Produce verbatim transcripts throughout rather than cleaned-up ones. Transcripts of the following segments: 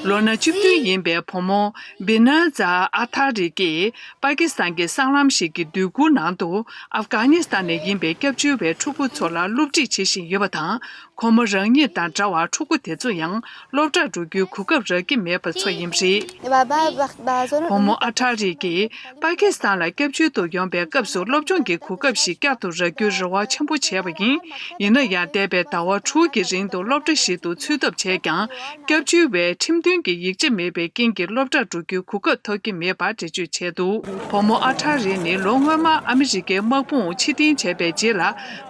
ལོ་ན་བཅུ་བདུན་ཡིན་པའི་བུ་མོ་བི་ན་ཛ་ཨ་ཐ་རི་ཀྱིས་པ་ཀི་སི་ཐན་གྱི་སྲང་ལམ་ཞིག་གི་སྡོད་གུར་ནང་དུ་ཨབ་གྷ་ནི་སི་ཐན་ནས་ཡིན་པའི་སྐྱབས་བཅོལ་བའི་ཕྲུ་གུ་ཚོ་ལ་སློབ་ཁྲིད་བྱེད་བཞིན་ཡོད་པ་དང་། ཁོ་མོ་རང་ཉིད་དང་འདྲ་བར་ཕྲུ་གུ་དེ་ཚོ་ཡང་སློབ་གྲྭར་འགྲོ་རྒྱུའི་གོ་སྐབས་རག་གི་མེད་པ་ཚོ་ཡིན་པ་རེད། བུ་མོ་ཨ་ཐ་རི་ཀྱིས་པ་ཀི་སི་ཐན་ལ་སྐྱབས་བཅོལ་དུ་ཡོང་པའི་སྐབས་སུ་སློབ་སྦྱོང་གི་གོ་སྐབས་ཤིག་བསྐྱར་དུ་རག་རྒྱུའི་རེ་བ་ཆེན་པོ་བྱས་པ་ཡིན། ཡིན་ན་ཡང་། འདས་པའི་ཟླ་བ་དྲུག་གི་རིང་དུ་སློབ་གྲྭ་ཞིག་ཏུ་འཚོལ་ཐབས་བྱས་ཀྱང་། སྐྱབས་བཅོལ་བའི་ཁྲིམས་མཐུན་གྱི་ཡིག་ཆ་མེད་པའི་རྐྱེན་གྱིས་སློབ་གྲྭར་འགྲོ་རྒྱུའི་གོ་སྐབས་ཐོབ་ཀྱི་མེད་པར་འགྲེལ་བརྗོད་བྱས་འདུག་བུ་མོ་ཨ་ཐ་རི་ནི་ལོ་སྔོན་མ་ཨ་མི་རི་ཀའི་དམག་དཔུང་ཕྱིར་འཐེན་བྱས་པའི་རྗེས་ལ།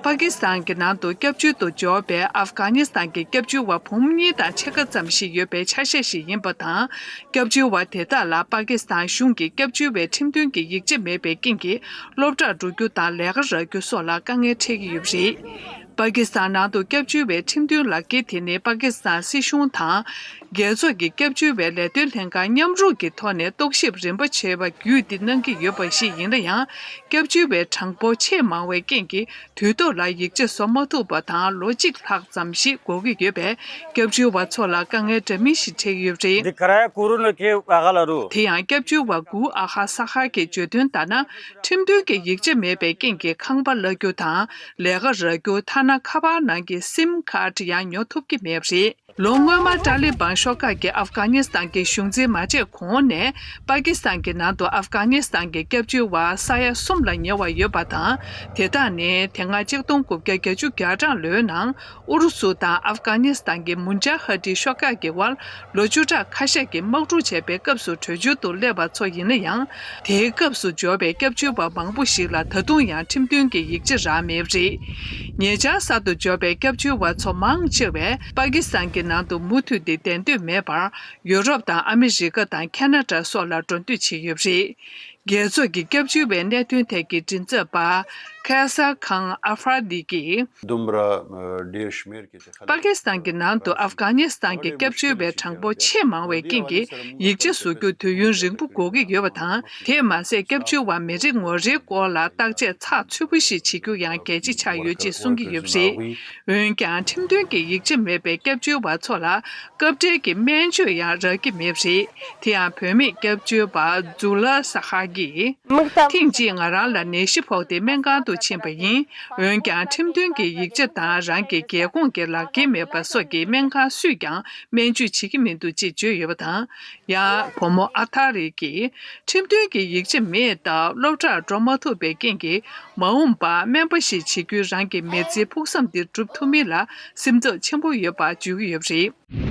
པ་ཀི་སི་ཐན་གྱི་ནང་དུ་སྐྱབས་བཅོལ་དུ་འབྱོར་བའི་ཨབ་གྷ་ནི་སི་ཐན་གྱི་སྐྱབས་བཅོལ་བ་བུ་མོ་གཉིས་དང་ཕྱེད་ཀ་ཙམ་ཞིག་ཡོད་པའི་ཆ་ཤས་ཤིག་ཡིན་པ་དང་། སྐྱབས་བཅོལ་བ་དེ་དག་ལ་པ་ཀི་སི་ཐན་གཞུང་གིས་སྐྱབས་བཅོལ་བའི་ཁྲིམས་མཐུན་གྱི་ཡིག་ཆ་མེད་པའི་རྐྱེན་གྱིས་སློབ་གྲྭར་འགྲོ་རྒྱུ་དང་ལས་ཀ་རག་རྒྱུ་སོགས་ལ་དཀའ་ངལ་འཕྲད་ཀྱི་ཡོད་པ་རེད། པ་ཀི་སི་ཐན་ནང་དུ་སྐྱབས་བཅོལ་བའི་ཁྲིམས་མཐུན་ལག་འཁྱེར་དེ་ནི་པ་ཀི་སི་ཐན་སྲིད་གཞུང་དང་། རྒྱལ་ཚོགས་ཀྱི་སྐྱབས་བཅོལ་བའི་ལས་དོན་ལྷན་ཁང་མཉམ་རུབ་ཀྱི་ཐོག་ནས་རྟོག་ཞིབ་རིམ་པ་བྱས་པ་བརྒྱུད་དེ་གནང་གི་ཡོད་པ་ཞིག་ཡིན་ན་ཡང་། སྐྱབས་བཅོལ་བའི་གྲངས་འབོར་ཆེས་མང་བའི་རྐྱེན་གྱིས། དུས་ཐོག་ལ་ཡིག་ཆ་བཟོ་མ་ཐུབ་པ་དང་། ལོ་གཅིག་ལྷག་ཙམ་ཞིག་འགོར་གྱི་ཡོད་པས། སྐྱབས་བཅོལ་བ་ཚོ་ལ་དཀའ་ངལ་འདྲ་མིན་ཞིག་འཕྲད་ཀྱི་ཡོད་པ་རེད། འདི་ཀ་ར་ཀུ་རུ་ནི་ཁེ་ཨ་ཧ་ལ་རུ། དེ་ཡང་སྐྱབས་བཅོལ་བ་གུ་ཨ་ཧ་ས་ཧ་གིས་བརྗོད་དོན་ལྟར་ན། ཁྲིམས་མཐུན་གྱི་ཡིག་ཆ་མེད་པའི་རྐྱེན་གྱིས་ཁང་པ་གླ་རྒྱུ་དང་། ལས་ཀ་རག་རྒྱུ། ཐ་ན་ཁ་པར་ནང་གི་སིམ་ཁཱར་ཡང་ཉོ་ཐུབ་ཀྱི་མེད་པ་རེད། ལོ་སྔོན་མ་ཏཱ་ལི་བན་ཤོག་ཁག་གིས་ཨབ་གྷ་ནི་སི་ཐན་གྱི་གཞུང་འཛིན་མ་བྱས་གོང་ནས། པ་ཀི་སི་ཐན་གྱི་ནང་དུ་ཨབ་གྷ་ནི་སི་ཐན་གྱི་སྐྱབས་བཅོལ་བ་ས་ཡ་གསུམ་ལ་ཉེ་བ་ཡོད་པ་དང་། དེ་དག་ནི་དེ་སྔ་ཆིག་སྟོང་དགུ་བརྒྱ་གྱ་གཅིག་གྱ་གྲངས་ལོའི་ནང་ཨུ་རུ་སུ་དང་ཨབ་གྷ་ནི་སི་ཐན་གྱི་མུ་ཇ་ཧ་དི་ཤོག་ཁག་གི་དབར་ལོ་བཅུ་ཕྲག་ཁ་ཤས་ཀྱི་དམག་འཁྲུག་བྱས་པའི་སྐབས་སུ་བྲོས་བྱོལ་དུ་སླེབས་པ་ཚོ་ཡིན་ན་ཡང་། དེའི་སྐབས་སུ་འབྱོར་བའི་སྐྱབས་བཅོལ་བ་མང་པོ་ཞིག་ལ་ད་དུང་ཡང་ཁྲིམས་མཐུན་གྱི་ཡིག་ཆ་རག་མེད་པ་རེད། ཉེ་ཆར་གསར་དུ་འབྱོར་བའི་སྐྱབས་བཅོལ་བ་ཚོ་མང་ཆེ་བས་པ་ཀི་སི་ཐན་གྱི་ནང་དུ་མུ་མཐུད་དེ་བསྡད་འདོད་མེད་པར། ཡུ་རོབ་དང་ཨ་མི་རི་ཀ་དང་ཁེ་ན་ཌ་སོགས་ལ་འགྲོ་འདོད་བྱེད་ཡོད་པ་རེད། རྒྱལ་ཚོགས་ཀྱི་སྐྱབས་བཅོལ་བའི་གནད་དོན་ཐད་ཀྱི་མགྲིན་ཚབ་པ་ཁེ་སར་ཁང་ཨ་ཧྥ་ར་དི་གིས། دومره ډیر شمیر کې چې خلک པ་ཀི་སི་ཐན་གྱི་ནང་དུ་ཨབ་གྷ་ནི་སི་ཐན་གྱི་སྐྱབས་བཅོལ་བའི་གྲངས་འབོར་ཆེས་མང་བའི་རྐྱེན་གྱིས། ཡིག་ཆ་བཟོ་རྒྱུར་དུས་ཡུན་རིང་པོ་འགོར་གྱི་ཡོད་པ་དང་། དེས་མ་ཟད། སྐྱབས་བཅོལ་བ་མི་རེ་ངོ་རེའི་སྐོར་ལ་བརྟག་དཔྱད་ཚགས་ཚུད་པོ་ཞིག་བྱེད་རྒྱུ་ཡང་གལ་ཆེ་ཆགས་ཡོད་ཅེས་གསུང་གི་ཡོད་པ་རེད། འོན་ཀྱང་། ཁྲིམས་མཐུན་གྱི་ཡིག་ཆ་མེད་པའི་སྐྱབས་བཅོལ་བ་ཚོ་ལ་སྐབས་འཕྲལ་གྱི་སྨན་བཅོས་ཡང་རག་གི་མེད་པ་རེད། དེ་ཡང་བུད་མེད་སྐྱབས་བཅོལ་བ་ཛུ་ལ་ས་ཧ་གིས། ཐེངས་གཅིག་ང་རང་ལ་ནད་གཞི་ཕོག་སྟེ་སྨན་ཁང་དུ་ཕྱིན་པ་ཡིན། འོན་ཀྱང་། ཁྲིམས་མཐུན་གྱི་ཡིག་ཆ་དང་། རང་གི་རྒྱལ་ཁོངས་ཀྱི་ལག་འཁྱེར་མེད་པ་སོགས་ཀྱིས་སྨན་ཁང་སུས་ཀྱང་སྨན་བཅོས་བྱེད་ཀྱི་མི་འདུག་ཅེས་བརྗོད་ཡོད་པ་དང་། ཡང་། བུ་མོ་ཨ་ཐ་རི་གིས། ཁྲིམས་མཐུན་གྱི་ཡིག་ཆ་མེད་སྟབས་སློབ་གྲྭར་འགྲོ་མ་ཐུབ་པའི་རྐྱེན་གྱིས། མ་འོངས་པར་སྨན་པ་ཞིག་བྱེད་རྒྱུའི་རང་གི་མི་ཚེའི་ཕུགས་བསམ་འདི་འགྲུབ་ཐུབ་མིན་ལ་སེམས་འཚབ་ཆེན་པོ་ཡོད་པ་བརྗོད་ཀྱི་ཡོད་པ་རེད།